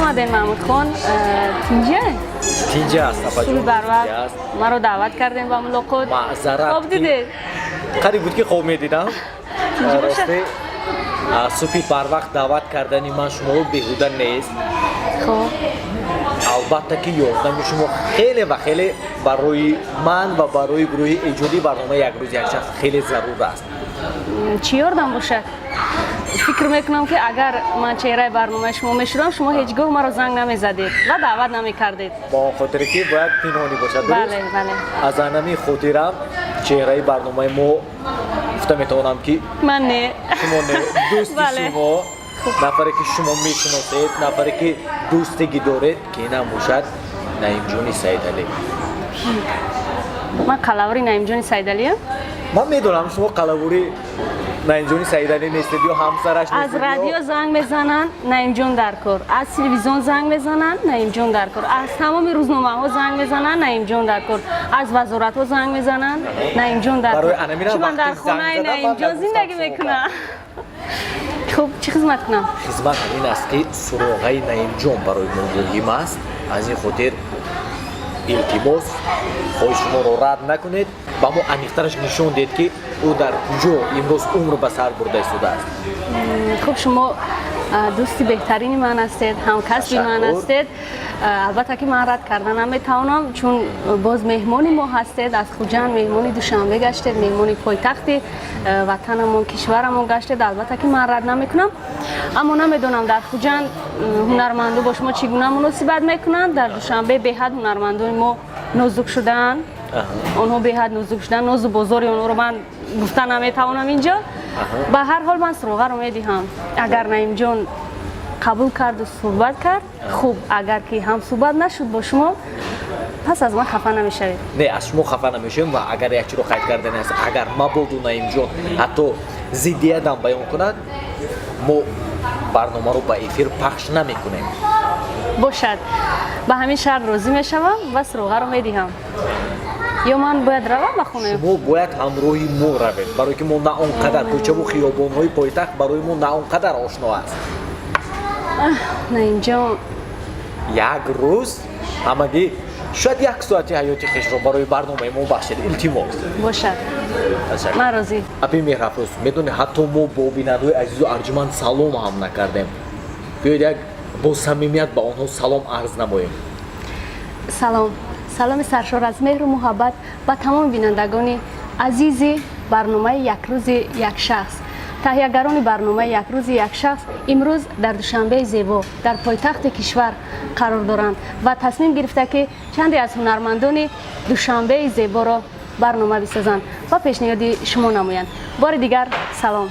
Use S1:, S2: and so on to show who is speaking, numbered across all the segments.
S1: Омадем, Маҳмудхон. Тинҷа?
S2: Тинҷа аст, апаҷон.
S1: Субҳи барвақт маро даъват кардем ба мулоқот.
S2: Маъзарат.
S1: Хоб дидед?
S2: Қариб буд, ки хоб медидам. Росте, субҳи барвақт даъват кардани ман шуморо беҳуда нест.
S1: Хоб.
S2: Албатта, ки ёрдами шумо хеле ва хеле барои ман ва барои гурӯҳи эҷодии барномаи «Як рӯз, як шахс» хеле зарур аст.
S1: Чӣ ёрдам бошад? Фикр мекунам, ки агар ман чеҳраи барномаи шумо мешудам, шумо ҳеҷ гоҳ маро занг намезадед ва даъват намекардед.
S2: Ба он хотире, ки бояд пинҳонӣ бошад.
S1: Бале, бале.
S2: Аз анами хотирам чеҳраи барномаи мо гуфта метавонам, ки
S1: ман не.
S2: Шумо не, дӯсти шумо, нафаре, ки шумо мешиносед, нафаре, ки дӯстегӣ доред, ки инам бошад Наимҷони Саидалӣ.
S1: Ман қалаври Наимҷони Саидалиям?
S2: Ман медонам, шумо қалавури Наимҷони Саидалӣ нестед ё ҳамсараш.
S1: Аз радио занг мезананд, Наимҷон дар кор, аз телевизион занг мезананд, Наимҷон дар кор, аз тамоми рӯзномаҳо занг мезананд, Наимҷон дар кор, аз вазоратҳо занг мезананд, Наимҷон дар кор.
S2: Чӣ,
S1: ман дар хонаи Наимҷон зиндагӣ мекунам? Хуб, чӣ хизмат кунам?
S2: Хизмат ҳамин аст, ки суроғаи Наимҷон барои мо муҳим аст. Аз ин хотир, илтимос, хоҳиш, шуморо рад накунед, ба мо аниқтараш нишон диҳед, ки ӯ дар куҷо имрӯз умр ба сар бурда истодааст.
S1: Хуб, шумо дӯсти беҳтарини ман ҳастед, ҳамкасби ман ҳастед. Албатта, ки ман рад карда наметавонам, чун боз меҳмони мо ҳастед, аз Хуҷанд меҳмони Душанбе гаштед, меҳмони пойтахти ватанамон, кишварамон гаштед. Албатта, ки ман рад намекунам, аммо намедонам, дар Хуҷанд ҳунармандо бо шумо чӣ гуна муносибат мекунанд. Дар Душанбе беҳад ҳунармандони мо нозук шудаанд, онҳо беҳад нозук шуданд. Нозу бозори онҳоро ман гуфта наметавонам инҷо. Ба ҳар ҳол, ман суроғаро медиҳам. Агар Наимҷон қабул карду суҳбат кард, хуб, агар ки ҳамсуҳбат нашуд бо шумо, пас аз ман хафа намешавед.
S2: Не, аз шумо хафа намешавем. Ва агар як чиро қайд кардани аст, агар мабоду Наимҷон ҳатто зиддиятам баён кунад, мо барномаро ба эфир пахш намекунем.
S1: Бошад, ба ҳамин шарт розӣ мешавам ва суроғаро медиҳам. Ё ман бояд равам ба хона?
S2: Шумо бояд ҳамроҳи мо равед, барое ки мо на он қадар кӯчаву хиёбонҳои пойтахт барои мо на он қадар ошно аст.
S1: Наимҷон.
S2: Як рӯз, ҳамагӣ шояд як соати ҳаёти хешро барои барномаи мо бахшед, илтимос.
S1: Бошад, ман розӣ.
S2: Апи Меҳрафрӯз, медонӣ, ҳатто мо бо бинандаҳои азизу арҷуманд салом ҳам накардем. Биёед, як бо самимият ба онҳо салом арз намоем.
S1: Салом, саломи саршор аз меҳру муҳаббат ба тамоми бинандагони азизи барномаи «Як рӯзи як шахс». Таҳиягарони барномаи «Як рӯзи як шахс» имрӯз дар Душанбеи зебо, дар пойтахти кишвар қарор доранд ва тасмим гирифта, ки чанде аз ҳунармандони Душанбеи зеборо барнома бисозанд ва пешниҳоди шумо намоянд. Бори дигар салом.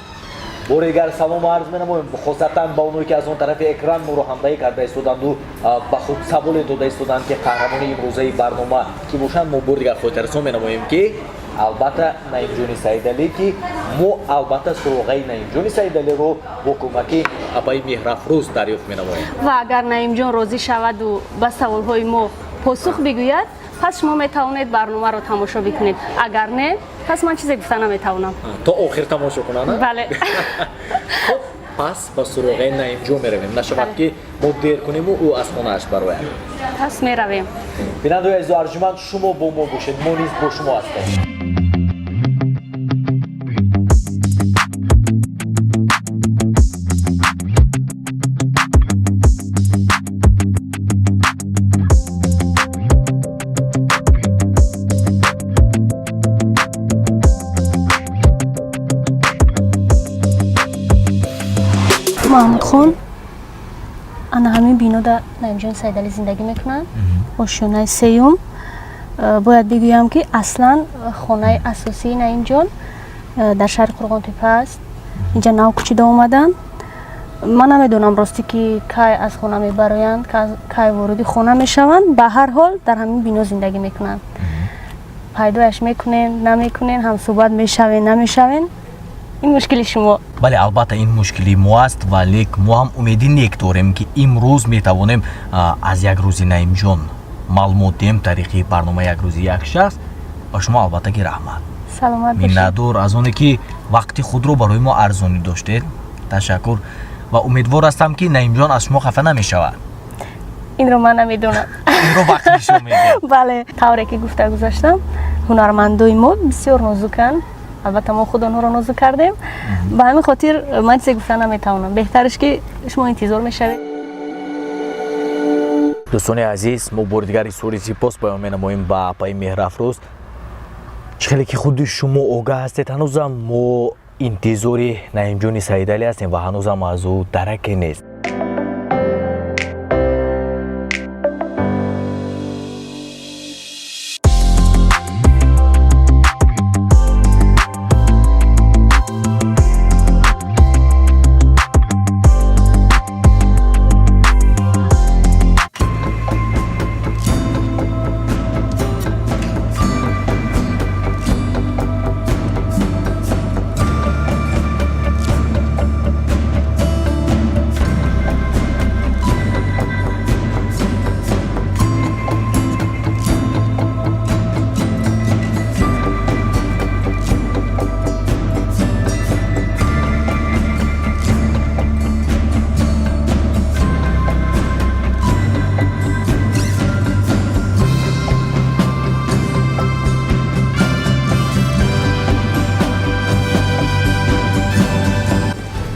S2: Бори дигар салом арз менамоем, хосатан ба оное, ки аз он тарафи экран моро ҳамроҳӣ карда истоданду ба худ саволе дода истоданд, ки қаҳрамони имрӯзаи барнома кӣ бошанд. Мо бори дигар хотиррасон менамоем, ки албатта Наимҷони Саидалӣ, ки мо албатта суроғаи Наимҷони Саидалиро бо кӯмаки апаи Меҳрафрӯз дарёфт менамоем.
S1: Ва агар Наимҷон розӣ шаваду ба саволҳои мо посух бигӯяд, пас шумо метавонед барномаро тамошо бикунед. Агар не, пас ман чизе гуфта наметавонам.
S2: То охир тамошо кунанд.
S1: Бале.
S2: Хуб, пас ба суроғаи Наимҷон меравем, нашавад, ки мо дер кунему ӯ аз хонааш барояд.
S1: Пас меравем.
S2: Бинандаои азизу арҷуманд, шумо бо мо бошед, мо низ бо шумо ҳастем.
S1: Маҳмудхон, ана ҳамин бинода Наимҷони Саидалӣ зиндагӣ мекунанд, ошёнаи сеюм. Бояд бигӯям, ки аслан хонаи асосии Наимҷон дар шаҳри Қурғонтеппа аст. Инҷа нав кӯчида омаданд. Ман намедонам, ростӣ, ки кай аз хона мебароянд, кай вориди хона мешаванд. Ба ҳар ҳол, дар ҳамин бино зиндагӣ мекунанд. Пайдояш мекунем, намекунем, ҳамсӯҳбат мешавем, намешавем, ин мушкили шумо.
S2: Бале, албатта, ин мушкили мо аст, ва лек мо ҳам умеди нек дорем, ки имрӯз метавонем аз як рӯзи Наимҷон маълумот диҳем тариқи барномаи «Як рӯзи як шахс». Ба шумо, албатта, ки раҳмат.
S1: Саломат бошед.
S2: Миннатдор аз оне, ки вақти худро барои мо арзонӣ доштед. Ташаккур ва умедвор ҳастам, ки Наимҷон аз шумо хафа намешавад.
S1: Инро ман намедонам.
S2: Инро вақт нишон медиҳад.
S1: Бале, тавре ки гуфта гузаштам, ҳунармандои мо бисёр нозуканд. Албатта, мо худ онҳоро нозук кардем. Ба ҳамин хотир ман чизе гуфта наметавонам. Беҳтараш ки шумо интизор мешавед.
S2: Дӯстони азиз, мо бори дигар изҳори сипос баён менамоем ба апаи Меҳрафрӯз. Чӣ хеле ки худи шумо огаҳ ҳастед, ҳанӯзам мо интизори Наимҷони Саидалӣ ҳастем ва ҳанӯзам аз ӯ дараке нест.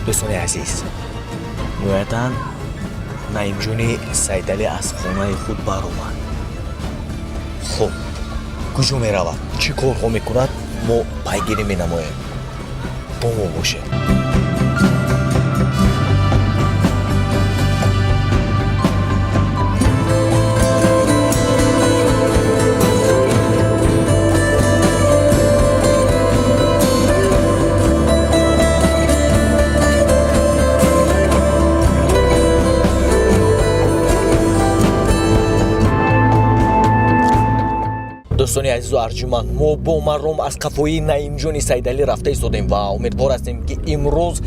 S2: Дӯстони азиз, ниҳоятан Наимҷони Саидалӣ аз хонаи худ баромад. Хуб, куҷо меравад, чӣ корҳо мекунад, мо пайгирӣ менамоем. Бо мо бошед. Дӯстони азизу арҷуманд, мо бо маром аз қафои Наимҷони Саидалӣ рафта истодем ва умедвор ҳастем, ки имрӯз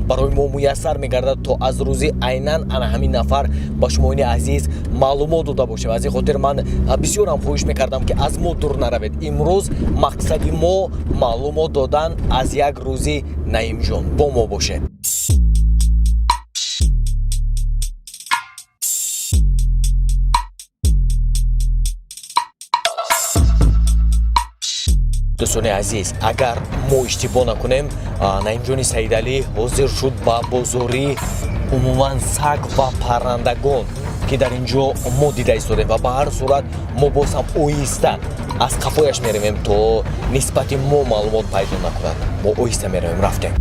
S2: барои мо муяссар мегардад, то аз рӯзи айнан ана ҳамин нафар ба шумоини азиз маълумот дода бошем. Аз ин хотир ман бисёрам хоҳиш мекардам, ки аз мо дур наравед. Имрӯз мақсади мо маълумот додан аз як рӯзи Наимҷон. Бо мо бошед. Дӯстони азиз, агар мо иштибоҳ накунем, Наимҷони Саидалӣ ҳозир шуд ба бозорӣ умуман саг ва паррандагон, ки дар ин ҷо мо дида истодем, ва ба ҳар сурат мо боз ҳам оҳиста аз қафояш меравем, то нисбати мо маълумот пайдо накунад. Мо оҳиста меравем. Рафтем.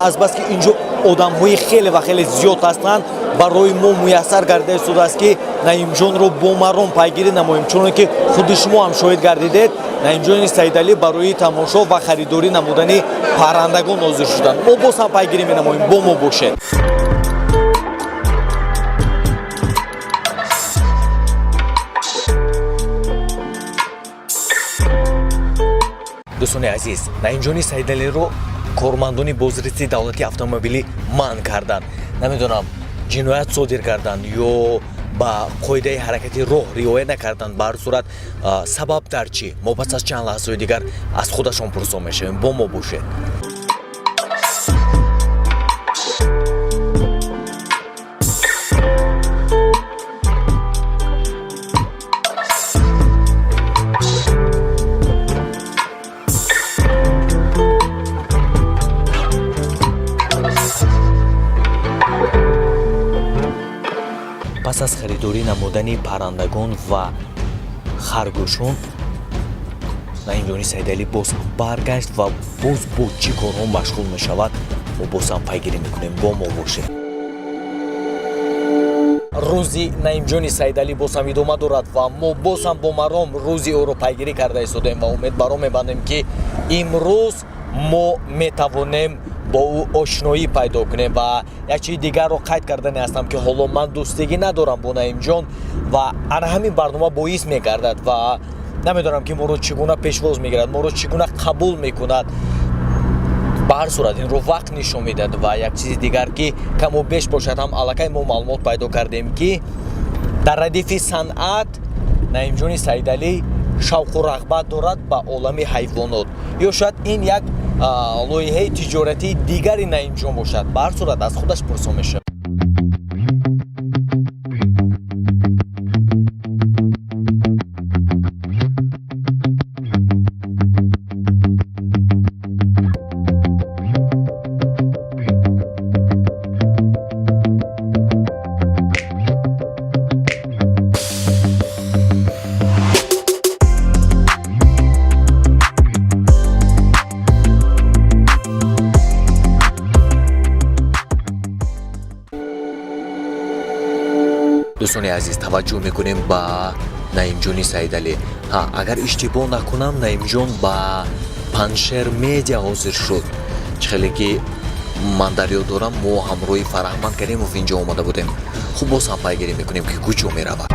S2: Азбаски ин ҷо одамҳои хеле ва хеле зиёд ҳастанд, барои мо муяссар гардида истодааст, ки Наимҷонро бо маром пайгирӣ намоем. Чуноне ки худи шумо ҳам шоҳид гардидед, Наимҷони Саидалӣ барои тамошо ва харидорӣ намудани паррандагон ҳозир шуданд. Мо боз ҳам пайгирӣ менамоем, бо мо бошед. Дӯстони азиз, Наимҷони Саидалиро кормандони бозрасии давлатии автомобилӣ манъ карданд. Намедонам, ҷиноят содир карданд ё ба қоидаи ҳаракати роҳ риоя накарданд. Ба ҳар сурат, сабаб дар чӣ, мо пас аз чанд лаҳзаҳои дигар аз худашон пурсон мешавем. Бо мо бошед. Пас аз харидорӣ намудани паррандагон ва харгӯшон, Наимҷони Саидалӣ боз баргашт ва боз бо чӣ корҳо машғул мешавад, мо боз ҳам пайгирӣ мекунем. Бо мо бошед. Рӯзи Наимҷони Саидалӣ боз ҳам идома дорад ва мо боз ҳам бо маром рӯзи ӯро пайгирӣ карда истодем ва умед баро мебандем, ки имрӯз мо метавонем бо ӯ ошноӣ пайдо кунем. Ва як чизи дигарро қайд кардане ҳастам, ки ҳоло ман дӯстигӣ надорам бо Наимҷон ва ана ҳамин барнома боис мегардад ва намедонам, ки моро чӣ гуна пешвоз мегирад, моро чӣ гуна қабул мекунад. Ба ҳар сурат, инро вақт нишон медиҳад. Ва як чизи дигар, ки каму беш бошад ҳам, аллакай мо маълумот пайдо кардем, ки Дар радифи санъат Наимҷони Саидалӣ шавқу рағбат дорад ба олами ҳайвонот. Ё шояд ин як лоиҳаи тиҷоратии дигари Наимҷон бошад. Ба ҳар сурат аз худаш пурсон мешавад. Дӯстони азиз, таваҷҷӯҳ мекунем ба Наимҷони Саидалӣ. Ҳа, агар иштибоҳ накунам, Наимҷон ба Паншер Медиа ҳозир шуд. Чӣ хеле ки ман дар ёд дорам, мо ҳамроҳи Фараҳманд Каримов инҷо омада будем. Хуб, боз ҳам пайгирӣ мекунем, ки куҷо меравад.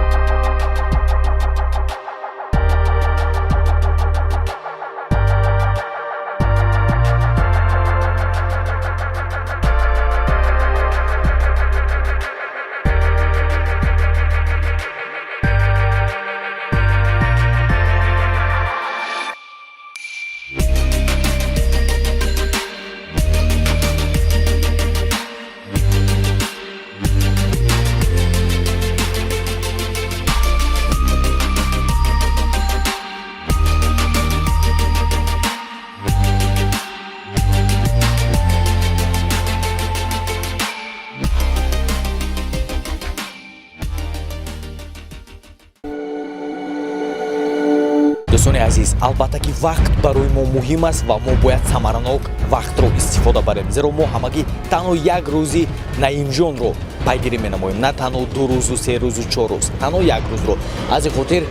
S2: Дӯстони азиз, албатта ки вақт барои мо муҳим аст ва мо бояд самаранок вақтро истифода барем, зеро мо ҳамагӣ танҳо як рӯзи Наимҷонро пайгирӣ менамоем, на танҳо 2 рӯзу 3 рӯзу 4 рӯз, танҳо як рӯзро. Аз ин хотир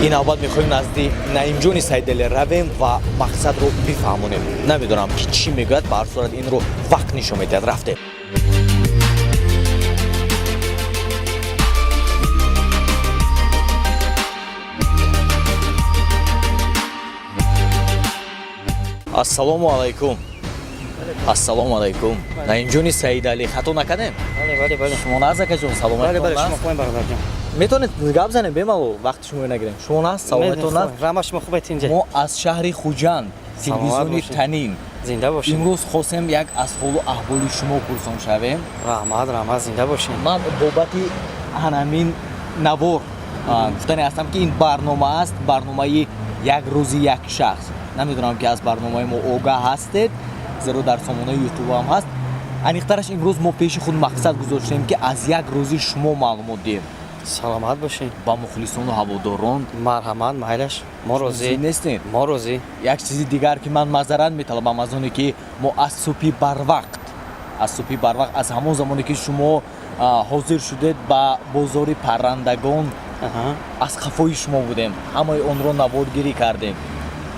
S2: ин навбат мехоҳем назди Наимҷони Саидалӣ равем ва мақсадро бифаҳмонем. Намедонам, ки чӣ мегӯяд, ба ҳар сурат инро вақт нишон медиҳад. Рафтем. Ассалому алайкум. Ассалому алайкум. Наимҷони Саидалӣ, хато накардем?
S3: Бале, бале, бале.
S2: Шумо наз, акаҷон, саломатон?
S3: Бале, бале, шумо хубед, бародарҷон?
S2: Метавонед гап занем бемалол, вақти шуморо нагирем. Шумо наз, саломатон наз?
S3: Раҳмат, шумо хубед инҷа?
S2: Мо аз шаҳри Хуҷанд, телевизиони Танин.
S3: Зинда бошед.
S2: Имрӯз хостем як аз ҳолу аҳволи шумо пурсон шавем.
S3: Раҳмат, раҳмат, зинда бошед.
S2: Ман бобати ҳанамин навор гуфтане ҳастам, ки ин барнома аст, барномаи як рӯзи як шахс. Намедонам, ки аз барномаи мо огаҳ ҳастед, зеро дар сомонаи ютуб ҳам ҳаст. Аниқтараш, имрӯз мо пеши худ мақсад гузоштем, ки аз як рӯзи шумо маълумот диҳем.
S3: Саломат бошед.
S2: Ба мухлисону ҳаводорон.
S3: Марҳамат, майлаш, мо розӣ.
S2: Нестем?
S3: Мо розӣ.
S2: Як чизи дигар, ки ман маъзарат металабам аз оне, ки мо аз субҳи барвақт, аз субҳи барвақт, аз ҳамон замоне, ки шумо ҳозир шудед ба бозори паррандагон, аз қафои шумо будем, ҳамаи онро наворгирӣ кардем.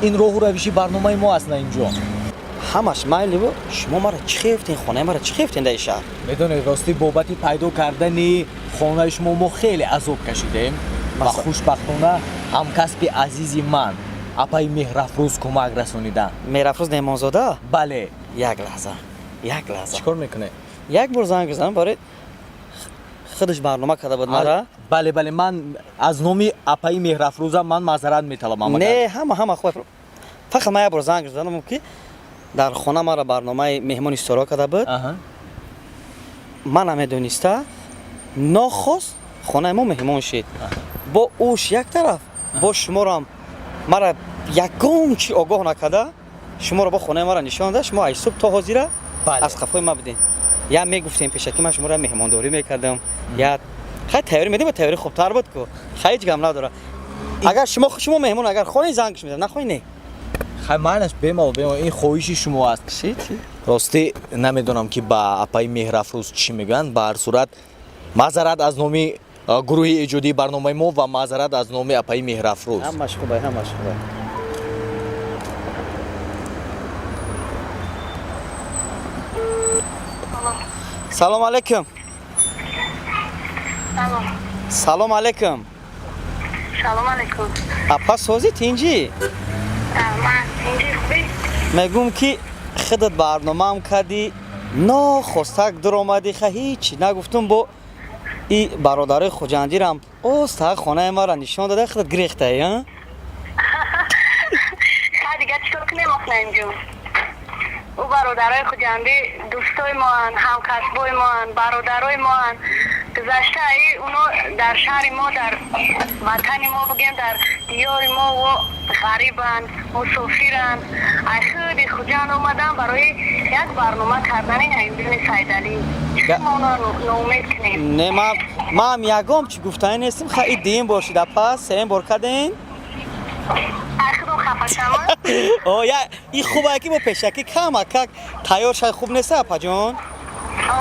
S2: Ин роҳу равиши барномаи мо аст, Наимҷон.
S3: Ҳамаш майли, шумо мара чӣ хефтен, хонаи мара чӣ хефтен дар ин шаҳр?
S2: Медонед, ростӣ, бобати пайдо кардани хонаи шумо мо хеле азоб кашидем ва хушбахтона ҳамкасби азизи ман, апаи Меҳрафрӯз, кӯмак расониданд.
S3: Меҳрафрӯз Неъмонзода?
S2: Бале.
S3: Як лаҳза, як лаҳза.
S2: Чӣ кор мекунед?
S3: Як бор занг бизанам, барои худаш барнома карда буд мара.
S2: Бале, бале, ман аз номи апаи Меҳрафрӯзам ман маъзарат металабам.
S3: Не, ҳама, ҳама хуб, фақат ман як бор занг задам, ки дар хона мара барномаи меҳмони ситоро карда буд. Ман намедониста, нохост хонаи мо меҳмон шид. Бо ӯш як тараф, бо шуморам мара ягон чи огоҳ накарда, шуморо бо хонаи мара нишон дада. Шумо аз субҳ то ҳозира аз қафои ма будем. Я мегуфтем пешакӣ, ман шуморо меҳмондорӣ мекардам, я хай тайёрӣ медем, тайёрӣ хубтар буд ку. Хай, ҳеҷ гап надора. Агар шумо меҳмон, агар хоҳед, зангш мезанам, нахоҳед, не.
S2: Хай, майлаш, бемалол, бемалол, ин хоҳиши шумо аст. Ростӣ, намедонам, ки ба апаи Меҳрафрӯз чӣ мегӯянд. Ба ҳар сурат, маъзарат аз номи гурӯҳи эҷодии барномаи мо ва маъзарат аз номи апаи Меҳрафрӯз.
S3: Ҳамаш хубай, ҳамаш хубай. Салом алейкум. Салом алейкум.
S4: Салом алейкум.
S3: Апа, созӣ, тинҷӣ?
S4: Ман тинҷӣ, хубӣ?
S3: Мегӯм, ки худат барномаам кардӣ, нохостак дуромадӣ, ха, ҳичи нагуфтум, бо И бародарои хуҷандирам оста хонаи маро нишон дода, худат гирехтаи, а?
S4: Ха, дига чикор кунем, ох, Наимҷон? Ӯ бародарои хуҷандӣ дӯстои моанд, ҳамкасбои моанд, бародарои моанд. Гузашта и уно дар шаҳри мо, дар ватани мо, бигем, дар диёри мо во ғарибанд, мусофиранд. Ай худи Хуҷанд омадан барои як барнома кардани Наимҷони Сайдалӣ. Чӣ мо онро ноумед кунем?
S3: Не, ман ягон чӣ гуфтанӣ нестим. Ха, и дуюм бор шуда, пас сеюм бор кардем.
S4: Ай худом хафа шавам.
S3: О, я и хубае ки бо пешакӣ камакак тайёр шай, хуб неста, апаҷон?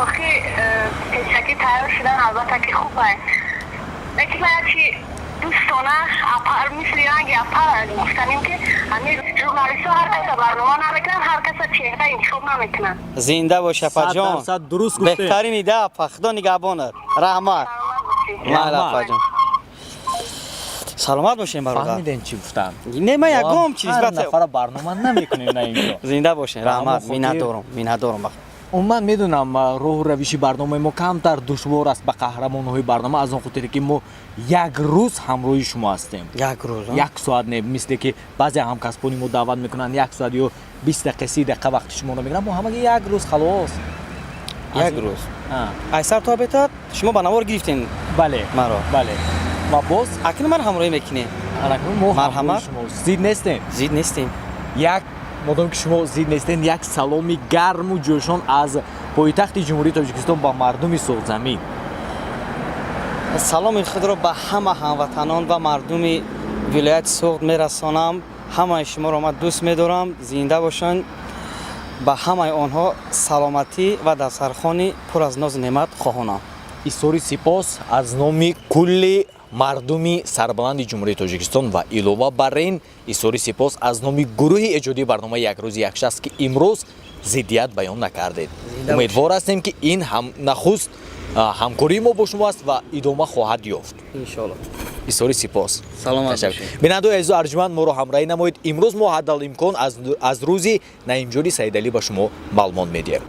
S4: Охи, пешакӣ тайёр шудан албатта ки хуб ай. Лекин ман якчи дӯстона, апар, мисли ранги апар гуфтанем, ки ҳамин журналистҳо ҳар каса барнома намекунанд, ҳар каса чеҳра интихоб намекунанд.
S3: Зинда бош, апаҷон.
S2: 100% дуруст гуфтед.
S3: Беҳтарин ида, апа, худо нигаҳбонат, раҳмат.
S4: Саломат бошед.
S3: Майла,
S2: Раҳмат.
S3: апаҷон, саломат бошем, бародар.
S2: Фаҳмидем, чӣ гуфтам?
S3: Не, ман ягон чиз
S2: ҳар
S3: нисбат
S2: нафара барнома намекунем на инҷо.
S3: Зинда бошем,
S2: Ба ҳамон
S3: раҳмат.
S2: хотир-
S3: Миннатдорум, миннатдорум.
S2: Умуман медонам, роҳу равиши барномаи мо камтар душвор аст ба қаҳрамонҳои барнома, аз он хотире ки мо як рӯз ҳамроҳи шумо ҳастем.
S3: Як рӯз, а?
S2: Як соат не, мисле ки баъзе ҳамкасбони мо даъват мекунанд, як соат ё 20 дақиқа, 30 дақиқа вақти шуморо мегиранд. Мо ҳамаги як рӯз, халос.
S3: Як рӯз айсар то бетад шумо ба навор гирифтем.
S2: Бале.
S3: Маро.
S2: Бале, ва боз
S3: Акнун ман ҳамроҳӣ мекунем.
S2: Акнун мо
S3: Марҳамат.
S2: ҳамроҳи шумо зид нестем.
S3: Зид нестем.
S2: Як модом ки шумо зид нестем, як саломи гарму ҷӯшон аз пойтахти Ҷумҳурии Тоҷикистон ба мардуми Суғдзамин.
S3: Саломи худро ба ҳама ҳамватанон ва мардуми вилояти Суғд мерасонам. Ҳамаи шуморо ман дӯст медорам, зинда бошанд. Ба ҳамаи онҳо саломатӣ ва дастархони пур аз нозу неъмат хоҳонам.
S2: Изҳори сипос аз номи кулли мардуми сарбаланди Ҷумҳурии Тоҷикистон ва илова бар ин изҳори сипос аз номи гурӯҳи эҷодии барномаи «Як рӯзи як шахс», ки имрӯз зиддият баён накардед.
S3: Зинда.
S2: Умедвор ҳастем, ки ин ҳам нахуст ҳамкории мо бо шумо аст ва идома хоҳад ёфт.
S3: Иншоалло.
S2: Изҳори сипос.
S3: Саломат
S2: Ташаккур.
S3: бошед.
S2: Бинандаои азизу арҷуманд, моро ҳамроҳӣ намоед. Имрӯз мо ҳаддал имкон аз рӯзи Наимҷони Саидалӣ ба шумо маълумот медиҳем.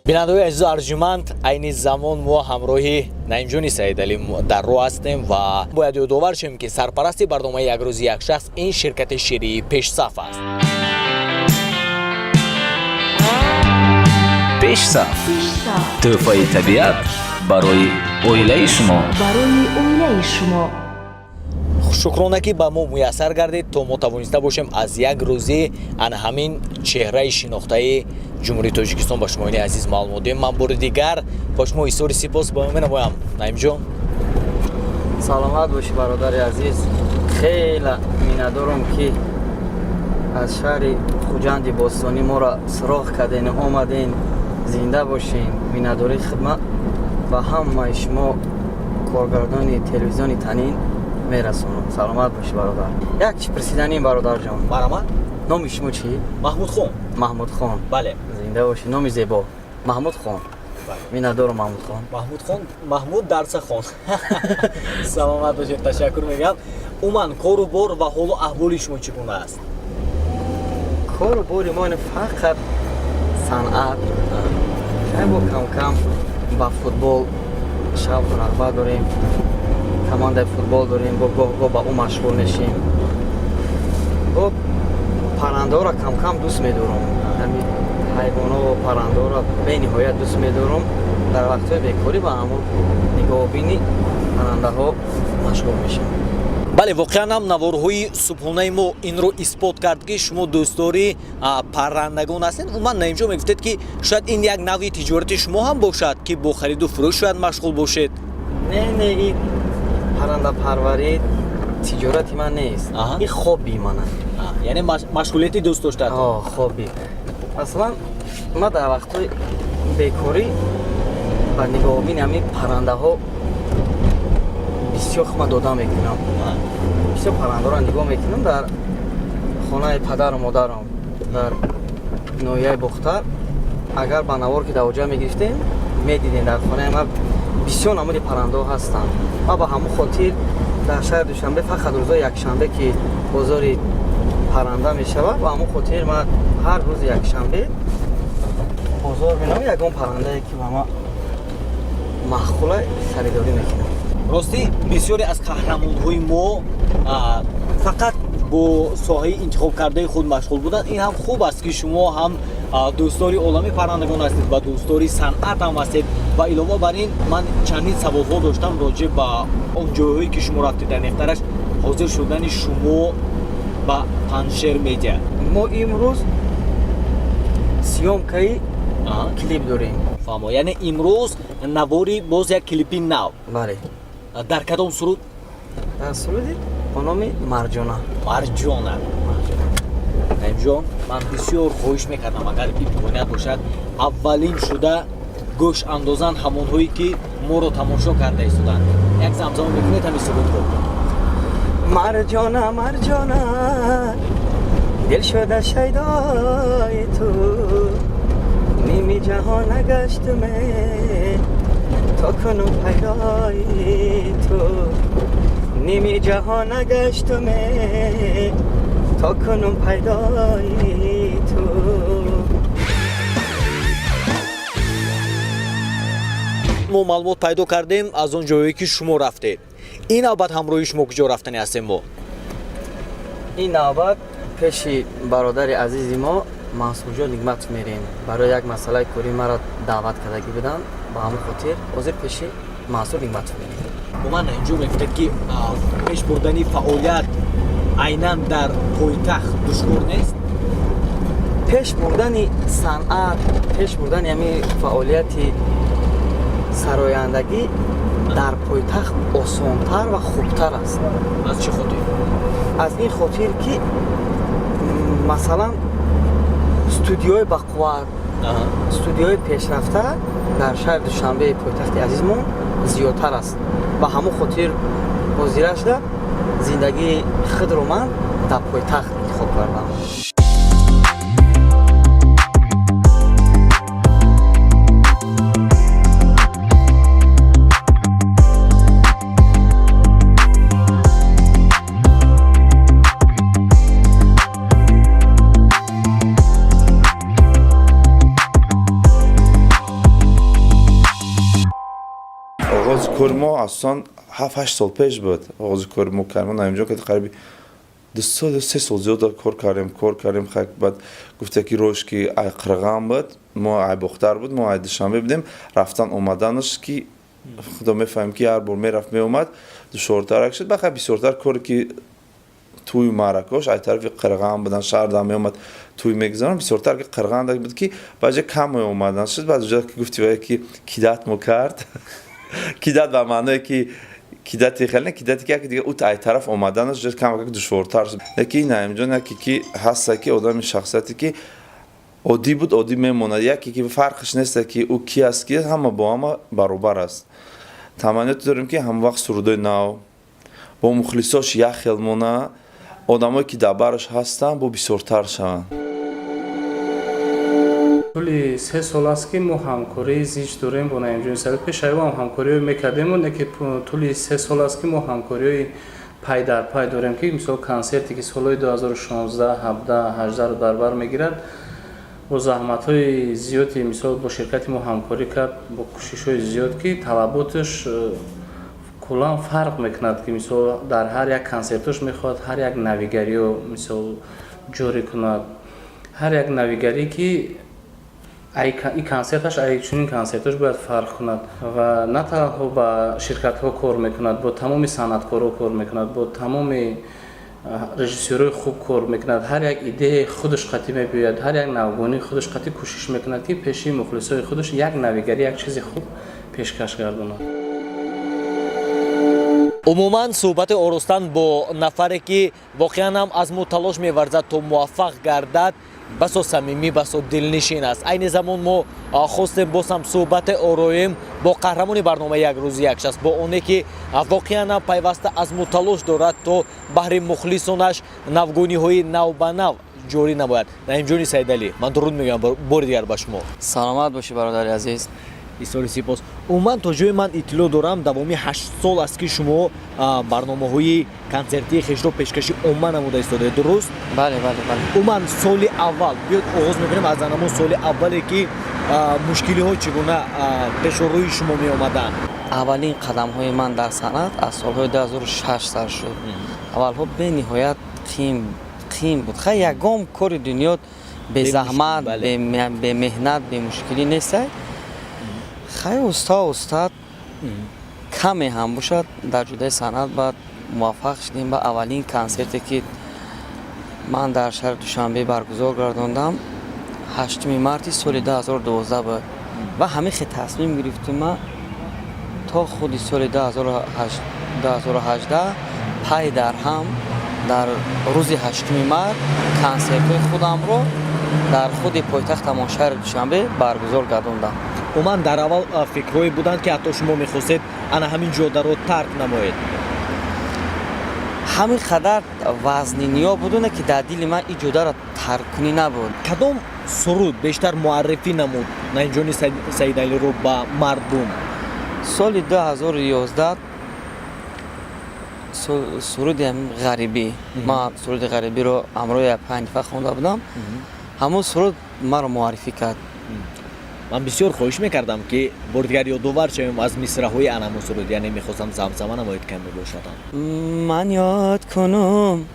S2: Бинандаои азизу арҷуманд, айни замон мо ҳамроҳи Наимҷони Саидалӣ дар роҳ ҳастем ва бояд ёдовар шавем, ки сарпарасти барномаи «Як рӯзи як шахс» ин ширкати ширии «Пешсаф» аст.
S5: «Пешсаф» — тӯҳфаи табиат барои оилаи шумо.
S6: Барои оилаи шумо.
S2: Шукрона, ки ба мо муяссар гардид, то мо тавониста бошем аз як рӯзи ана ҳамин чеҳраи шинохтаи Ҷумҳурии Тоҷикистон ба шумоини азиз маълумот диҳем. Ман бори дигар ба шумо изҳори сипос менамоям, Наимҷон.
S3: Саломат бошӣ, бародари азиз. Хеле миннатдорам, ки аз шаҳри Хуҷанди бостонӣ моро суроғ карден, омаден. Зинда бошен. Миннатдории хидмат ба ҳамаи шумо, коргардони телевизиони Танин, мерасонам. Саломат бошӣ, бародар. Як чи присиданим, бародарҷон.
S2: Марҳамат.
S3: Номи шумо чӣ?
S2: Маҳмудхон.
S3: Маҳмудхон.
S2: Бале.
S3: Зинда бошӣ, номи зебо, Маҳмудхон. Миннатдорам, Маҳмудхон.
S2: Маҳмудхон, Маҳмуд дарсахон. Саломат бошед, ташаккур мегӯям. Умуман, кору бор ва ҳолу аҳволи шумо чӣ гуна аст?
S3: Кору бори мо ин фақат санъат. Шай, бо камкам ба футбол шавқу рағбат дорем, командаи футбол дорем, бо гоҳ-гоҳ ба ӯ машғул мешем. Бо паррандаҳоро камкам дӯст медорам, ҳамин ҳайвоно, паррандаҳоро бениҳоят дӯст медорам. Дар вақтҳои бекорӣ ба ҳамон нигоҳубини паррандаҳо машғул мешавам.
S2: Бале, воқеан ҳам наворҳои субҳонаи мо инро исбот кард, ки шумо дӯстдори паррандагон ҳастед. Умуман, Наимҷон, мегуфтед, ки шояд ин як навъи тиҷорати шумо ҳам бошад, ки бо хариду фурӯш шояд машғул бошед.
S3: Не, не, ин паррандапарварӣ тиҷорати ман нест, ин хобби ман аст.
S2: Яъне машғулияти дӯст доштаатон?
S3: Хобби. Масалан, ман дар вақтҳои бекорӣ ба нигоҳубини ҳамин паррандаҳо бисёр хума дода мекунам. Бисёр паррандаҳоро нигоҳ мекунам. Дар хонаи падару модарам дар ноҳияи Бохтар, агар ба навор ки дар оҷа мегирифтем, медидем, дар хонаи ман бисёр намуди паррандаҳо ҳастанд. Ман ба ҳамон хотир дар шаҳри Душанбе фақат рӯзои якшанбе, ки бозори парранда мешавад, ба ҳамон хотир ман ҳар рӯзи якшанбе бозор меравам, ягон паррандае ки ба ман маъқула харидорӣ мекунам.
S2: Ростӣ, бисёре аз қаҳрамонҳои мо фақат бо соҳаи интихобкардаи худ машғул буданд. Ин ҳам хуб аст, ки шумо ҳам дӯстдори олами паррандагон ҳастед ва дӯстдори санъат ҳам ҳастед. Ва илова бар ин, ман чандин саволҳо доштам роҷеъ ба он ҷойҳое, ки шумо рафтед, дақиқтараш ҳозир шудани шумо ба Панҷшер Медиа.
S3: Мо имрӯз съёмкаи клип дорем.
S2: Фаҳмо, яъне имрӯз навори боз як клипи нав?
S3: Бале.
S2: Дар кадом суруд?
S3: Дар суруди бо номи Марҷона.
S2: Марҷона. Наимҷон, ман бисёр хоҳиш мекардам, агар имконият бошад, аввалин шуда гӯш андозанд ҳамонҳое, ки моро тамошо карда истоданд. Як замзама мекунед ҳамин сурудро?
S3: Марҷона, Марҷона, дил шуда шайдои ту, ними ҷаҳон нагаштуме то кунум пайдои ту, ними ҷаҳон нагаштуме то кунум пайдои ту.
S2: Мо маълумот пайдо кардем аз он ҷое, ки шумо рафтед. Ин навбат ҳамроҳи шумо куҷо рафтани ҳастем мо?
S3: Ин навбат пеши бародари азизи мо Мансурҷон Нигматов мерем. Барои як масъалаи корӣ маро даъват кардагӣ буданд, ба ҳамон хотир ҳозир пеши Мансур Нигматов мерем.
S2: Бо ман инҷо мегуфтед, ки пеш бурдани фаъолият айнан дар пойтахт душвор нест?
S3: Пеш бурдани санъат, пеш бурдани ҳамин фаъолияти сарояндагӣ дар пойтахт осонтар ва хубтар аст.
S2: Аз чӣ хотир?
S3: Аз ин хотир, ки масалан, студиёи бақувват, студиёи пешрафта дар шаҳри Душанбеи пойтахти азизмон зиёдтар аст. Ба ҳамон хотир ҳозира шуда зиндагии худро ман дар пойтахт интихоб кардам.
S7: Оғози кори мо асосан 7-8 сол пеш буд. Оғози кори мо кардем наимҷон, ки қариби 2 сол, 3 сол зиёд кор кардем, кор кардем. Баъд гуфта, ки рош ки ай Қирған буд, мо ай Бохтар буд, мо ай Душанбе будем, рафтан омаданаш, ки худо мефаҳмем, ки ҳар бор мерафт, меомад, душвортарак шуд. Баъд бисёртар коре ки тӯю маъракош ай тарафи Қирған будан, шаҳрда меомад, тӯй мегузарон, бисёртар ки Қирғанда буд, ки баъже кам меомадан шуд. Баъд уҷа ки гуфти вае ки кидать мо кард, кидать ба маъное ки кидать хеле не кидать, ки яке дига ут ай тараф омаданаш ҷо камакак душвортар шуд. Яки Наимҷон, яке ки ҳаста, ки одами шахсияте ки оддӣ буд, оддӣ мемонад, яке ки фарқш неста, ки ӯ ки аст, ки ҳама бо ҳама баробар аст. Таманниёте дорем, ки ҳамавақт сурудои нав бо мухлисош як хел мона, одамое ки дар бараш ҳастанд, бо бисёртар шаванд.
S8: Тӯли 3 сол аст, ки мо ҳамкории зич дорем бо Наимҷони Сабир. Пеш ҳам ҳамкориҳое мекардем, лекин тӯли 3 сол аст, ки мо ҳамкориҳои пай дар пай дорем, ки мисол консерте, ки солҳои 2016, 17, 18-ро дар бар мегирад, бо заҳматҳои зиёди, мисол, бо ширкати мо ҳамкорӣ кард, бо кӯшишҳои зиёд, ки талаботаш куллан фарқ мекунад, ки мисол дар ҳар як консертош мехоҳад ҳар як навигариё мисол ҷорӣ кунад, ҳар як навигарӣ, ки и консерташ ай чунин консертош бояд фарқ кунад. Ва на танҳо ба ширкатҳо кор мекунад, бо тамоми санъаткорҳо кор мекунад, бо тамоми режиссёрҳои хуб кор мекунад. Ҳар як идеяи худаш қатъӣ мебиёяд, ҳар як навгонии худаш қатъӣ кӯшиш мекунад, ки пеши мухлисои худаш як навигарӣ, як чизи хуб пешкаш гардонад.
S2: Умуман, суҳбати оростан бо нафаре, ки воқеан ҳам аз мо талош меварзад, то муваффақ гардад, басо самимӣ, басо дилнишин аст. Айни замон мо хостем боз ҳам суҳбате ороем бо қаҳрамони барномаи «Як рӯзи як шахс», бо оне ки воқеан ҳам пайваста аз мо талош дорад, то баҳри мухлисонаш навгониҳои навбанав ҷорӣ намояд. Наимҷони Саидалӣ, ман дуруд мегӯям бори дигар ба шумо.
S3: Саломат бошӣ, бародари азиз.
S2: Изҳори сипос. Умуман, то ҷое ман иттилоъ дорам, давоми 8 сол аст, ки шумо барномаҳои консертии хешро пешкаши омма намуда истодаед, дуруст?
S3: Бале.
S2: Умуман, соли аввал, биёд оғоз мекунем аз анамон соли аввале, ки мушкилиҳо чӣ гуна пешу рӯи шумо меомаданд?
S3: Аввалин қадамҳои ман дар санъат аз солҳои 2006 сар шуд. Аввалҳо бениҳоят қим буд. Хай, ягон кори дунё безаҳмат, бемеҳнат, бемушкилӣ нестай. Хай, уста уста каме ҳам бошад, дар ҷудаи санъат баъд муваффақ шудем. Ба аввалин консерте, ки ман дар шаҳри Душанбе баргузор гардондам, 8 марти соли 2012 буд ва ҳамин хел тасмим гирифтум, ман то худи соли 2018 пай дар ҳам дар рӯзи 8 март консертҳои худамро дар худи пойтахтамон, шаҳри Душанбе, баргузор гардондам.
S2: Умуман, дар аввал фикрҳое буданд, ки ҳатто шумо мехостед ана ҳамин ҷодаро тарк намоед?
S3: Ҳамин қадар вазниниё будуне, ки дар дили ман ин ҷодаро тарк кунӣ набуд.
S2: Кадом суруд бештар муаррифӣ намуд Наимҷони Саидалиро ба мардум?
S3: Соли 2011 суруди «Ғарибӣ». Ман суруди «Ғарибиро» ҳамроҳи Ҳанифа хонда будам. Ҳамон суруд маро муаррифӣ кард.
S2: Ман бисёр хоҳиш мекардам, ки бори дигар ёдовар шавем аз мисраҳои анамун суруд, яъне мехостам замзама намоед, каме бошадам.
S3: Ман ёд кунум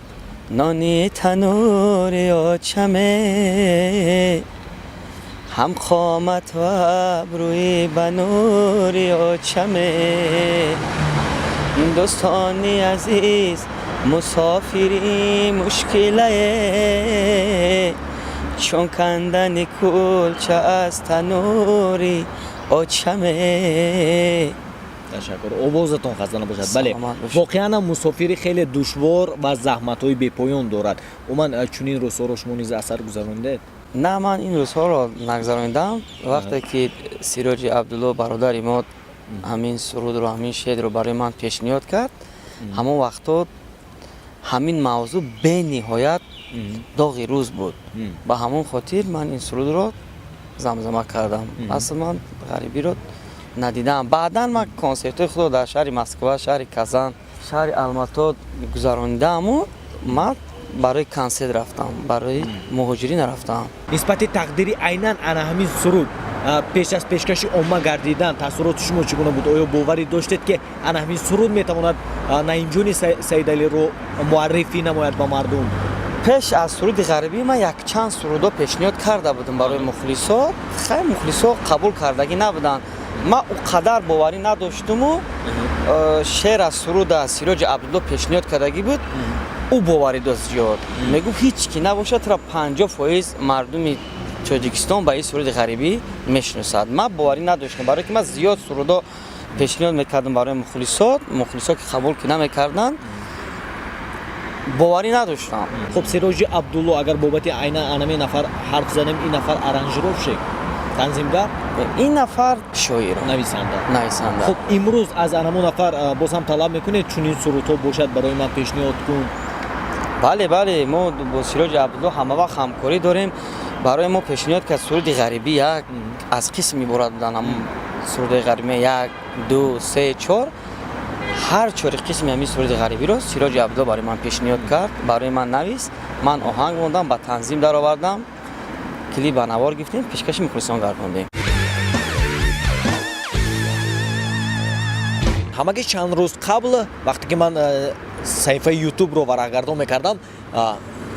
S3: нони танури очаме, ҳам қомат ва абрӯи ба нури очаме. Дӯстони азиз, мусофири мушкилае, чун кандани кулча аз танури очаме.
S2: Ташаккур, овозатон хаста набошад. Бале.
S3: Саломат бошед.
S2: Воқеан ҳам мусофирӣ хеле душвор ва заҳматҳои бепоён дорад. Умуман, чунин рӯзҳоро шумо низ аз сар гузарондед?
S3: На, ман ин рӯзҳоро нагузарондам. Вақте ки Сироҷи Абдулло, бародари мо, ҳамин сурудро, ҳамин шеърро барои ман пешниҳод кард, ҳамон вақтҳо ҳамин мавзӯъ бениҳоят доғи рӯз буд. Ба ҳамон хотир ман ин сурудро замзама кардам. Асл ман ғарибиро надидаам. Баъдан ман консертҳои худро дар шаҳри Москва, шаҳри Казан, шаҳри Алмато гузаронидааму ман барои консерт рафтам, барои муҳоҷирӣ нарафтам.
S2: Нисбати тақдири айнан ана ҳамин суруд пеш аз пешкаши омма гардидан таассуроти шумо чӣ гуна буд? Оё боварӣ доштед, ки ана ҳамин суруд метавонад Наимҷони Саидалиро муаррифӣ намояд ба мардум?
S3: Пеш аз суруди «Ғарибӣ» ман якчанд сурудҳо пешниҳод карда будам барои мухлисо. Хай, мухлисо қабул кардагӣ набуданд. Ман ӯ қадар боварӣ надоштуму шеър аз суруда Сироҷи Абдулло пешниҳод кардагӣ буд. Ӯ боварӣ дошт зиёд, мегуфт, ҳеҷ ки набошад, тура 50% мардуми Тоҷикистон ба ин суруди «Ғарибӣ» мешиносад. Ман боварӣ надоштам, барое ки ман зиёд сурудҳо пешниҳод мекардам барои мухлисо, мухлисо ки қабул ки намекарданд, боварӣ надоштам.
S2: Хуб, Сироҷи Абдулло, агар бобати айнан анами нафар ҳарф занем, ин нафар аранжировщик, танзимгар?
S3: Ин нафар шоир.
S2: Нависанда.
S3: Нависанда.
S2: Хуб, имрӯз аз анамон нафар боз ҳам талаб мекунед, чунин сурудҳо бошад, барои ман пешниҳод кун?
S3: Бале, мо бо Сироҷи Абдулло ҳамавақт ҳамкорӣ дорем. Барои мо пешниҳод кард суруди «Ғарибӣ». Як аз қисм иборат буданд ҳамон суруди «Ғарибӣ»: як, ду, се, чор. Ҳар чори қисми ҳамин суруди «Ғарибиро» Сироҷи Абдулло барои ман пешниҳод кард, барои ман навист, ман оҳанг мондам, ба танзим даровардам, клип ба навор гирифтем, пешкаши мухлисон гардондем.
S2: Ҳамагӣ чанд рӯз қабл, вақте ки ман саҳифаи Ютубро варақгардон мекардам,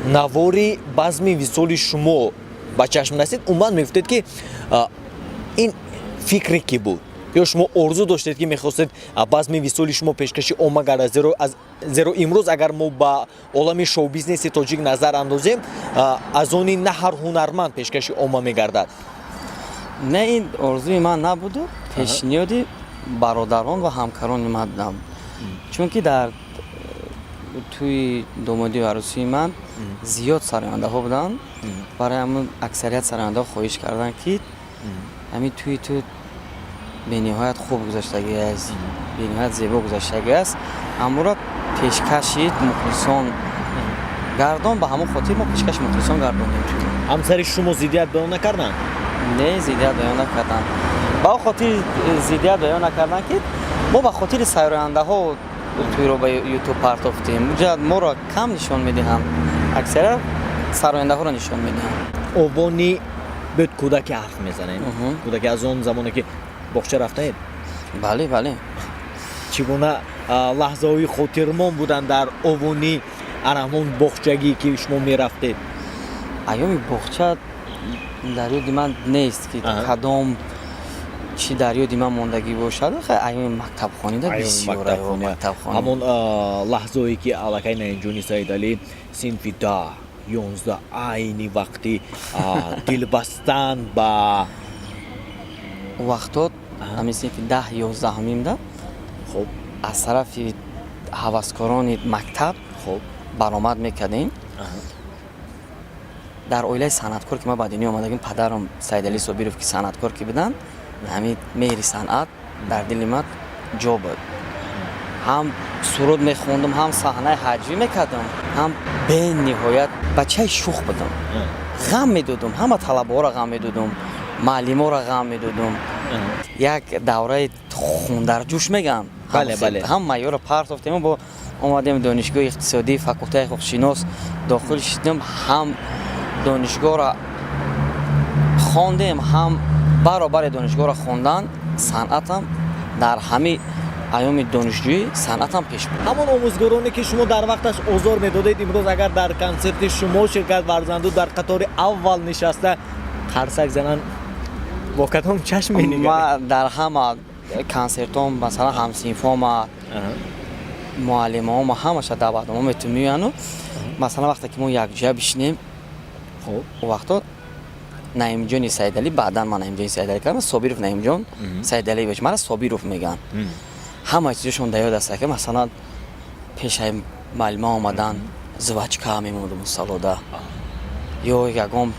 S2: навори базми висоли шумо ба чашм расид. Умуман, мегуфтед, ки ин фикре ки буд ё шумо орзу доштед, ки мехостед базми висоли шумо пешкаши омма гардад? Зеро имрӯз агар мо ба олами шоу-бизнеси тоҷик назар андозем, аз они на ҳар ҳунарманд пешкаши омма мегардад.
S3: Не, ин орзуи ман набуду пешниҳоди бародарон ва ҳамкарони ман будам. Чунки дар тӯи домодию арӯсии ман зиёд сарояндаҳо буданд, барои ҳамун аксарият сарояндаҳо хоҳиш карданд, ки ҳамин тӯи ту бениҳоят хуб гузаштагӣ аст, бениҳоят зебо гузаштагӣ аст, амуро пешкаши мухлисон гардон. Ба ҳамон хотир мо пешкаши мухлисон гардондем.
S2: Ҳамсари шумо зиддият баён накарданд?
S3: Не, зиддият баён накарданд. Ба он хотир зиддият баён накарданд, ки мо ба хотири сарояндаҳо тӯйро ба Ютуб партофтем. Уҷа моро кам нишон медиҳанд, аксарият сарояндаҳоро нишон медиҳанд.
S2: Овони биёд, кӯдаки ҳарф мезанем. Кӯдаки, аз он замоне ки боғча рафтаед?
S3: Бале.
S2: Чӣ гуна лаҳзаҳои хотирмон буданд дар овони ана ҳамон боғчагӣ, ки шумо мерафтед?
S3: Айёми боғча дар ёди ман нест, ки кадом чӣ дар ёди ман мондагӣ бошад. Айёми мактабхонида бисёр.
S2: Ҳамон лаҳзое ки аллакай Наимҷони Саидалӣ синфи 10, 11, айни вақти дилбастан ба
S3: Вақтот ҳамин синфи 10, 11-ҳамимда аз тарафи ҳаваскорони мактаб баромад мекардем. Дар оилаи санъаткор ки ман ба дунё омадагим, падарам Саидалӣ Собиров ки санъаткор ки буданд, ҳамин меҳри санъат дар дили ман ҷо буд. Ҳам суруд мехондам, ҳам саҳнаи ҳаҷвӣ мекардам, ҳам бениҳоят бачаи шух будам. Ғам медодум, ҳама талабаҳоро ғам медодум, муаллиморо ғам медодум. Як давраи хундарҷӯш мегӯям, ҳама ёро партофтем, бо омадем донишгоҳи иқтисодӣ, факултаи ҳуқуқшинос дохил шудем. Ҳам донишгоҳро хондем, ҳам баробари донишгоҳро хондан санъатам дар ҳамин айёми донишҷӯӣ санъатам пеш буд.
S2: Ҳамон омӯзгороне, ки шумо дар вақташ озор медодед, имрӯз агар дар консерти шумо ширкат варзанду, дар қатори аввал нишаста қарсак зананд, бо кадом чашм менигаред?
S3: Ма дар ҳама консертҳом, масалан, ҳамсинфома, муаллимаома, ҳамаша даъватнома метун меояну, масалан, вақте ки мо якҷоя бишинем, вақто Наимҷони Саидалӣ, баъдан ман Наимҷони Саидалӣ кардам, Собиров Наимҷон Саидалиевич, мара Собиров мегӯянд, ҳама чизошон дар ёд аст, ки масалан пешаи муаллима омадан жвачка мемондум салода, ё ягон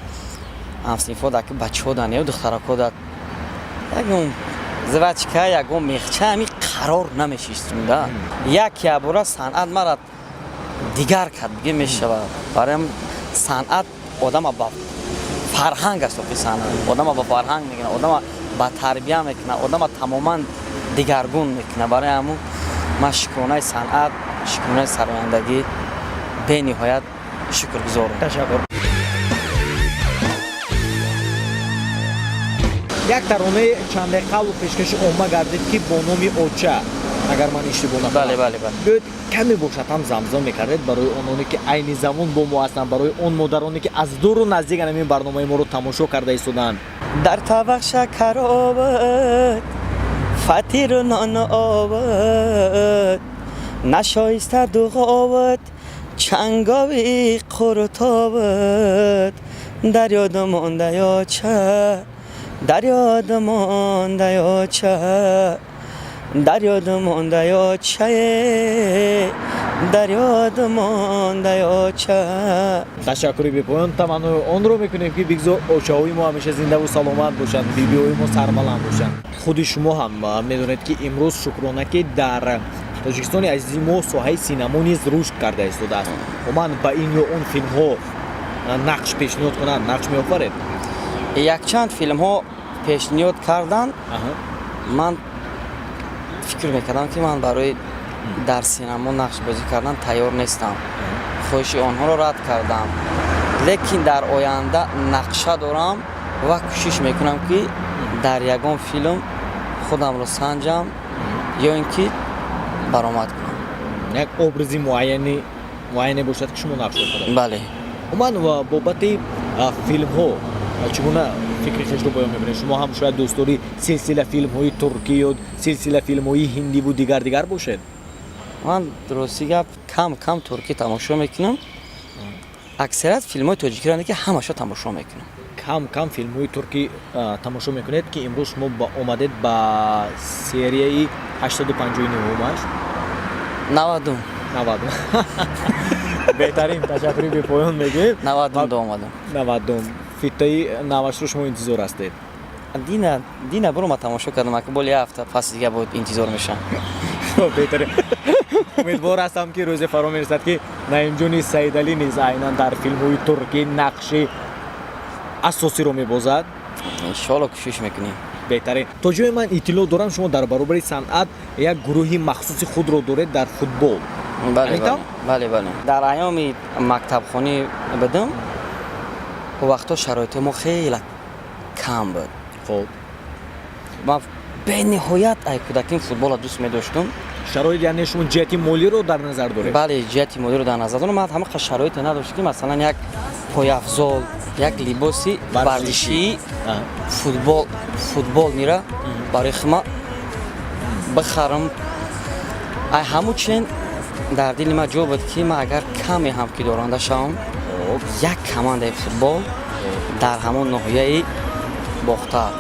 S3: ҳамсинфо ки бачаҳо дан ё духтарако да ягон жвачка, ягон мехча, ҳами қарор намешиштум да. Як ябора санъат мара дигар кард, биге мешавад. Бароям санъат одама ба фарҳанг аст. Охи санъат одама ба фарҳанг мекунад, одама ба тарбия мекунад, одама тамоман дигаргун мекунад. Барои ҳамун ман шукронаи санъат, шукронаи сарояндагӣ бениҳоят шукргузорам.
S2: Ташаккур. Як таронаи чанде қабл пешкаши омма гардид, ки бо номи «Оча», агар ман иштибоҳ накунам.
S3: Бале.
S2: Биёед, каме бошад ҳам замзам мекардед барои ононе, ки айни замон бо мо ҳастанд, барои он модароне, ки аз дуру наздик ҳамин барномаи моро тамошо карда истодаанд.
S3: Дар табақ шакар обад, фатиру нон обад, нашоиста дуғобад, чангови қуртобад. Дар ёд монда ёча, дар ёд монда ёча, дар ёд монда ёчае, дар ёд монда ёча.
S2: Ташаккури бепоён. Таманнои онро мекунем, ки бигзор очаҳои мо ҳамеша зиндаву саломат бошанд, бибиҳои мо сарбаланд бошанд. Худи шумо ҳам медонед, ки имрӯз, шукрона, ки дар Тоҷикистони азизи мо соҳаи синамо низ рушд карда истодааст. Умуман, ба ин ё он филмҳо нақш пешниҳод кунанд, нақш меофаред?
S3: Якчанд филмҳо пешниҳод карданд. Ман фикр мекардам, ки ман барои дар синамо нақш бозӣ кардан тайёр нестам. Хоҳиши онҳоро рад кардам, лекин дар оянда нақша дорам ва кӯшиш мекунам, ки дар ягон филм худамро санҷам ё ин ки баромад кунам.
S2: Як образи муайяне бошад, ки шумо нақш офаред?
S3: Бале.
S2: Умуман, бобати филмҳо чӣ гуна фикри хешро баён мекунед? Шумо ҳам шояд дӯстдори силсила филмҳои туркӣ ё силсила филмҳои ҳиндиву дигар дигар бошед?
S3: Ман, рости гап, кам кам туркӣ тамошо мекунам. Аксарият филмҳои тоҷикиро ки ҳамаша тамошо мекунам.
S2: Кам кам филмҳои туркӣ тамошо мекунед, ки имрӯз шумо омадед ба серияи 859-аш.
S3: 90.
S2: 90. Беҳтарин, ташаккури бепоён мегӯем.
S3: 90 да омадам.
S2: 90. Фитаи навашро шумо интизор ҳастед?
S3: Дина, дина буро, ма тамошо кардам, ака, боли як ҳафта пас дига бояд интизор мешам.
S2: Беҳтарин. Умедвор ҳастам, ки рӯзе фаро мерасад, ки Наимҷони Саидалӣ низ айнан дар филмҳои туркӣ нақши асосиро мебозад.
S3: Иншоалло, кӯшиш мекунем.
S2: Беҳтарин. То ҷое ман иттилоъ дорам, шумо дар баробари санъат як гурӯҳи махсуси худро доред дар футбол.
S3: Бале, бале, бале. Дар айёми мактабхонӣ будам, он вақтҳо шароити мо хеле кам буд. Ман бениҳоят ай кӯдаким футболро дӯст медоштум.
S2: Шароит, яъне шумо ҷиҳати молиро дар назар доред?
S3: Бале, ҷиҳати молиро дар назар дорам. Ман ҳамақа шароите надошт, ки масалан як пойафзол, як либоси варзишии футболнира барои хума бихарам. Ай ҳамун чен дар дили ман ҷо буд, ки ман агар каме ҳам ки доранда шавам, як командаи футбол дар ҳамон ноҳияи Бохтар,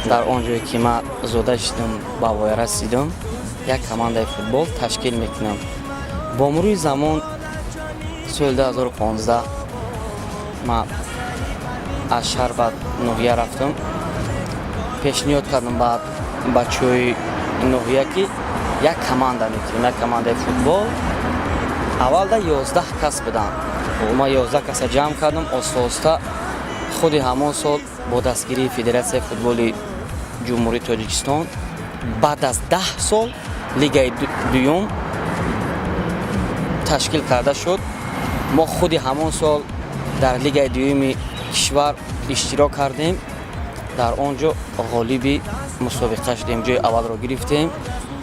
S3: дар он ҷое ки ман зода шидам, ба воя расидам, як командаи футбол ташкил мекунам. Бо мурури замон соли 2015 ман аз шаҳр ба ноҳия рафтам, пешниҳод кардам ба бачаҳои ноҳия, ки як команда мекунем, як командаи футбол. Аввалда 11 кас буданд, ман 11 каса ҷамъ кардам. Оста оста худи ҳамон сол бо дастгирии Федератсияи футболи Ҷумҳурии Тоҷикистон баъд аз 10 сол лигаи дуюм ташкил карда шуд. Мо худи ҳамон сол дар лигаи дуюми кишвар иштирок кардем, дар он ҷо ғолиби мусобиқа шудем, ҷои аввалро гирифтем,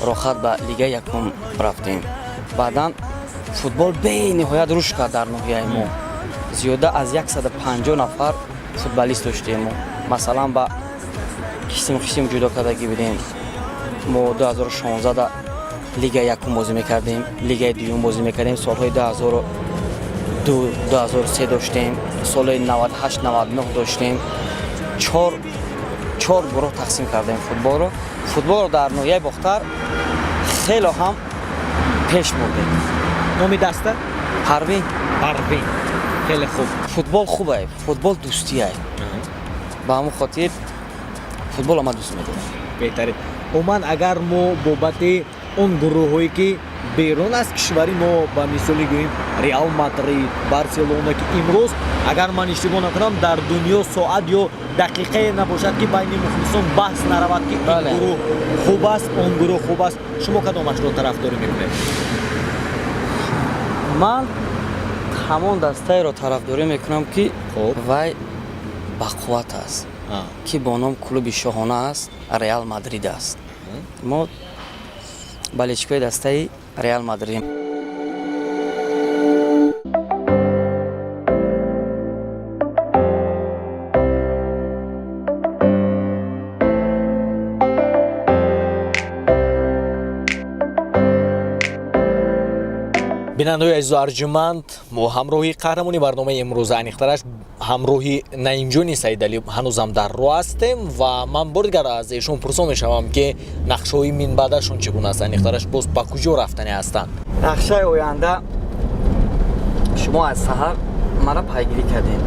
S3: рохат ба лигаи якум рафтем. Баъдан футбол бениҳоят рушд кард дар ноҳияи мо, зиёда аз 150 нафар футболист доштем. Мо масалан ба қисм қисм ҷудо кардагӣ будем. Мо 2016 лигаи якум бозӣ мекардем, лигаи дуюм бозӣ мекардем, солҳои 2002, 2003 доштем, соли 98, 99 доштем. Чор гурӯҳ тақсим кардем футболро. Футболро дар ноҳияи Бохтар хело ҳам пеш бурдем.
S2: Номи даста?
S3: Парвин.
S2: Парвин, хеле хуб.
S3: Футбол хубае, футбол дӯстиае, ба ҳамон хотир футболро ман дӯст медорам.
S2: Беҳтарин. Умуман, агар мо бобати он гурӯҳҳое, ки берун аз кишвари мо, ба мисоли гӯем, Реал Мадрид, Барселона, ки имрӯз, агар ман иштибоҳ накунам, дар дунё соат ё дақиқае набошад, ки байни мухлисон баҳс наравад, ки ин гурӯҳ хуб аст, он гурӯҳ хуб аст, шумо кадомашро тарафдорӣ мекунед?
S3: Ман ҳамон дастаеро тарафдорӣ мекунам, ки вай бақувват аст, ки бо ном клуби шоҳона аст, Реал Мадрид аст. Мо болельщикои дастаи Реал Мадрид.
S2: Бинандаҳои азизу арҷуманд, мо ҳамроҳи қаҳрамони барномаи имрӯза, аниқтараш ҳамроҳи Наимҷони Саидалӣ, ҳанӯзам дар роҳ ҳастем ва ман бори дигар аз эшон пурсон мешавам, ки нақшаҳои минбаъдашон чӣ гуна аст, аниқтараш боз ба куҷо рафтане ҳастанд.
S3: Нақшаи оянда, шумо аз саҳар мара пайгирӣ кардем,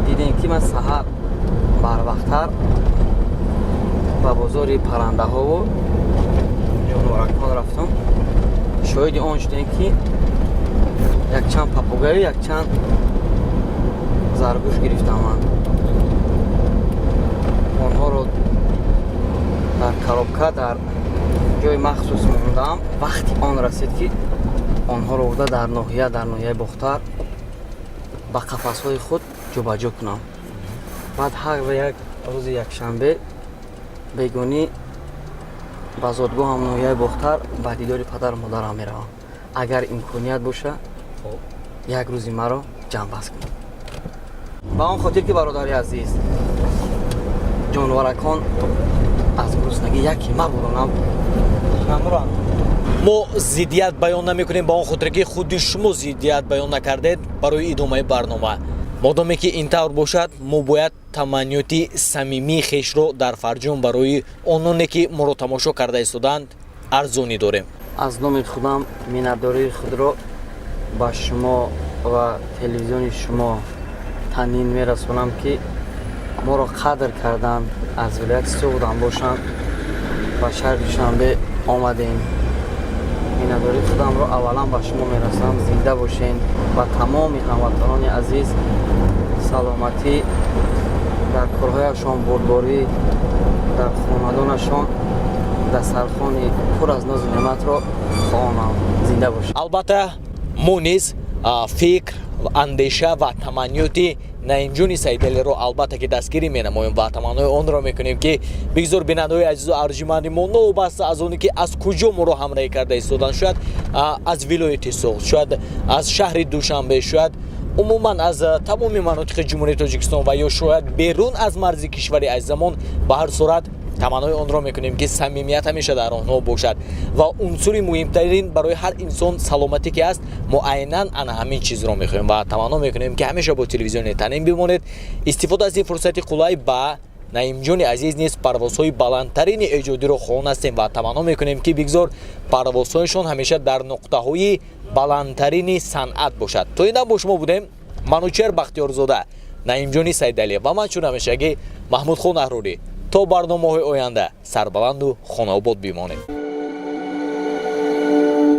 S3: дидем, ки ман саҳар барвақттар ба бозори паррандаҳову ҷонваракон рафтам, шоҳиди он шудем, ки якчанд попугаю якчанд заргӯш гирифтам. Ман онҳоро дар коробка, дар ҷои махсус мондам. Вақти он расид, ки онҳоро бурда дар ноҳия, дар ноҳияи Бохтар ба қафасҳои худ ҷобаҷо кунам. Баъд ҳар як рӯзи якшанбе бегонӣ ба зодгоҳам, ноҳияи Бохтар, ба дидори падару модарам меравам. Агар имконият боша, як рӯзи маро ҷамъбаст кунам, ба он хотир ки, бародари азиз, ҷонваракон аз гуруснагӣ яке мабуронам, намурам.
S2: Мо зиддият баён намекунем, ба он хотире ки худи шумо зиддият баён накардед барои идомаи барнома. Модоме ки ин тавр бошад, мо бояд таманниёти самимии хешро дар фарҷом барои ононе, ки моро тамошо карда истодаанд, арзонӣ дорем.
S3: Аз номи худам миннатдории худро ба шумо ва телевизиони шумо Танин мерасонам, ки моро қадр карданд, аз вилояти Суғдам бошанд, ба шаҳри Душанбе омадем. Миннатдории худамро аввалан ба шумо мерасонам. Зинда бошен. Ба тамоми ҳамватанони азиз саломатӣ, дар корҳояшон бурдборӣ, дар хонадонашон дастархони пур аз нозу неъматро хоҳонам. Зинда бошед.
S2: Албатта, мо низ фикр, андеша ва таманниёти Наимҷони Саидалиро, албатта, ки дастгирӣ менамоем ва таманнои онро мекунем, ки бигзор бинандаҳои азизу арҷуманди мо, новобаста аз оне ки аз куҷо моро ҳамроҳӣ карда истоданд, шояд аз вилояти Суғд, шояд аз шаҳри Душанбе, шояд умуман аз тамоми манотиқи Ҷумҳурии Тоҷикистон ва ё шояд берун аз марзи кишвари азизамон, ба ҳар сурат таманнои онро мекунем, ки самимият ҳамеша дар онҳо бошад ва унсури муҳимтарин барои ҳар инсон саломатӣ ки аст, мо айнан ана ҳамин чизро мехоҳем ва таманно мекунем, ки ҳамеша бо телевизиони Танин бимонед. Истифода аз ин фурсати қулай, ба Наимҷони азиз низ парвозҳои баландтарини эҷодиро хоҳон ҳастем ва таманно мекунем, ки бигзор парвозҳояшон ҳамеша дар нуқтаҳои баландтарини санъат бошад. То ин дам бо шумо будем Манучер Бахтиёрзода, Наимҷони Саидалиев ва ман, чун ҳамешагӣ, Маҳмудхон Аҳрорӣ. То барномаҳои оянда сарбаланду хонаобод бимонед.